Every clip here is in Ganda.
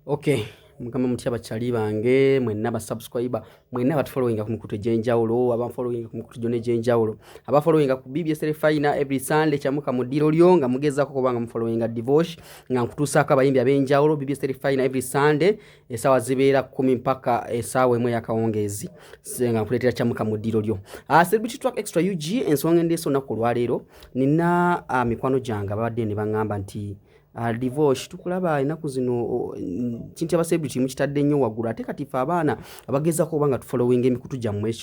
Okay, mugamba mutya bakyali bange mwenna ba subscriber mwenna abatufollowinga ku mikutu egy'enjawulo, abafollowinga ku mikutu gyonna egy'enjawulo, abafollowinga ku BBS Refina every Sunday kyamuka mu ddiro lyo nga mugezaako kuba nga mufollowinga Divosh nga nkutuusaako abayimbi ab'enjawulo. BBS Refina every Sunday essaawa zibeera 10 mpaka essaawa 1 ey'akawungeezi nga nkuleetera kyamuka mu ddiro lyo. Celebrity Track Extra UG. Ensonga endeese olunaku olwaleero, nina mikwano gyange ababadde ne baŋŋamba nti, Divosh, tukulaba ennaku zino kintu aba celebrity mukitadde nnyo waggulu, ate kati ffe abaana abagezaako oba nga tufollowinga emikutu gyammwe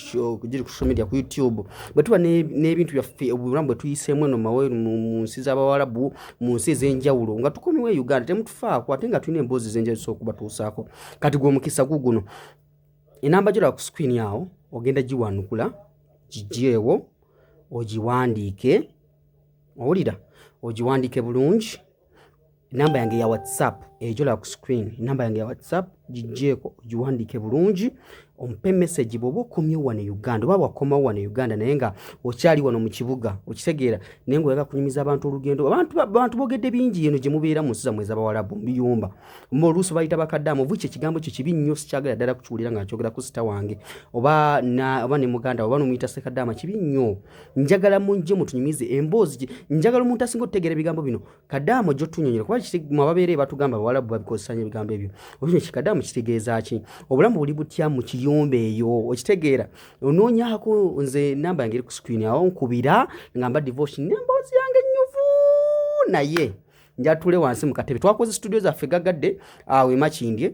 giri ku social media, ku YouTube, bwe tuba n'ebintu byaffe, obulamu bwe tuyiseemu eno maweru mu nsi z'Abawalabu, mu nsi ez'enjawulo, nga tukomyewo e Uganda temutufaako, ate nga tulina emboozi ez'enjawulo zisobola okubatuusaako. Kati gwe omukisa guguno, enamba gyolaba ku screen awo ogenda giwanukula, gigyewo ogiwandiike, owulira, ogiwandiike bulungi. Namba yange ya WhatsApp ejolaba ku screen, namba yange ya WhatsApp gigyeeko ogiwandiike bulungi, ompe message bw'oba okomyewo wano e Uganda oba wakomawo wano e Uganda naye nga okyali wano mu kibuga, okitegeera, naye nga oyagala kunyumiza abantu olugendo. Abantu boogedde bingi eno gye mubeera mu nsi zammwe ez'Abawalabu mu biyumba, oluusi bayita bakaddamu ovuki. Ekigambo kyo kibi nnyo, sikyagala ddala kukiwulira nga nkyogera ku sita wange oba ne muganda, oba nomuyita sekaddaama, kibi nnyo. Njagala munjje mutunyumize emboozi. Njagala omuntu asinga otutegeera ebigambo bino, kadaamu, ojja otunyonyola, kuba mwababeera batugamba Abawalabu babikozesa nnyo ebigambo ebyo. Okino kikadaamu kitegeeza ki? Obulamu buli butya mu kiyumba eyo? Okitegeera, onoonyaako nze, namba yange eri ku screen awo, nkubira nga mba Divosh n'emboozi yange ennyuvu, naye njatule wansi mu katebe. Twakoze studio zaffe gagadde awo emakindye,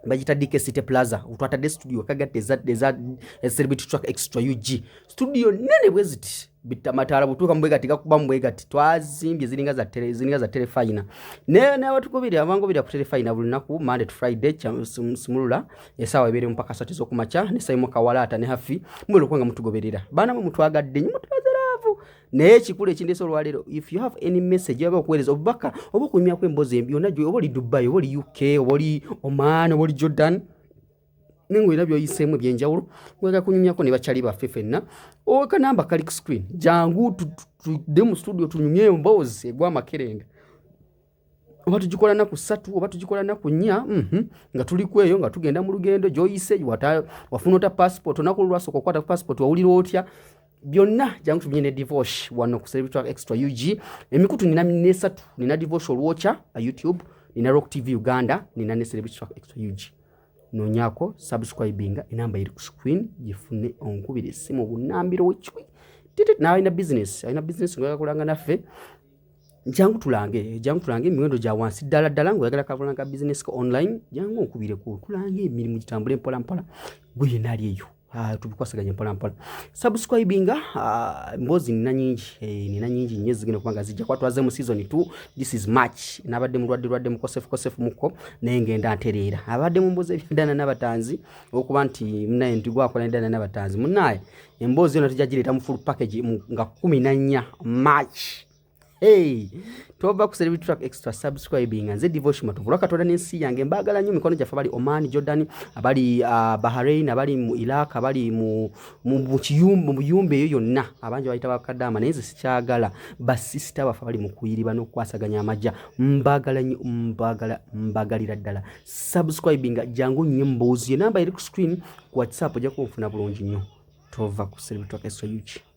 bagita DK City Plaza. Twatadde studio kagadde eza Celebrity Track Extra UG, studio nene bwe ziti, bitamataala butuuka mubwegati gakuba mubwegati. Twazimbye ziringa za terefayina nabatukubiri abangobira ku terefayina buli lunaku Monday to Friday, simulula esaawa 2 mpaka 3 ez'okumakya ne Simon Kawalaata ne Hafi. Mwere okuba nga mutugoberera, baana mwe mutwagadde nnyo, mutulaze love. Naye ekikulu ekindeesa olwaleero, if you have any message oba okuweereza obubaka oba okunyumyako emboozi embi yonna, oba oli Dubai, oba oli UK, oba oli Oman, oba oli Jordan, naye ngaolina byoyiseemu ebyenjawulo wega kunyumyako ne bakyali baffe ffenna, akanamba kali ku screen, jangu tudde mu studio tunyumye emboozi egwa amakerenda, oba tugikola naku 3 oba tugikola naku 4, nga tuli kweyo nga tugenda mu lugendo gyoyise, wafuna ota passport, olunaku lwasooka okukwata passport wawulira otya, byonna jangu tubinye ne Divosh wano ku Celebrity Extra UG. Emikutu nina nesatu: nina Divosh Olwocha YouTube, nina Rock TV Uganda, nina ne Celebrity Track Extra UG. Nonyako, subscribinga, enamba eri ku screen gifune, onkubira essimu bunambiro wekikwi. Nalina business, alina business nga yakulanga naffe, jangu tulange, jangu tulange emiwendo gya wansi ddala ddala. Ngaoyagala kakulanga business ko online, jangu onkubireko tulange emirimu gitambule mpola mpola. Gwe yenna ali eyo, tubikwasaganya mpola mpola. Subscribinga, mboozi nina nyingi, nina nyingi nnyo zigenda okuba nga zijja kuba twaze mu season 2. This is March. Nabadde mulwadde lwadde, mukosefu kosefu muko, naye ngenda ntereera. Abadde mu mboozi ebyendana n'abatanzi, okuba nti munaye nti gwakola endana n'abatanzi munaye, emboozi yona tujja gireeta mu full package nga 14 March. Hey, tova ku Celebrity Track Extra, subscribing. Nze Devotion Matovu, lwa Katonda n'ensi yange mbaagala nnyo. Mikono gyaffe abali Oman, Jordan, abali Bahrain, abali mu Iraq, abali mu kiyumba, mu biyumba eyo yonna, abangi bayita bakadaama, naye nze sikyagala. Basisita baffe abali mu kuyiriba n'okukwasaganya amajja, mbaagala nnyo, mbaagala, mbagalira ddala. Subscribing, jangu nnyo emboozi, enamba eri ku screen ku WhatsApp, ojja kunfuna bulungi nnyo. Tova ku Celebrity Track Extra UG.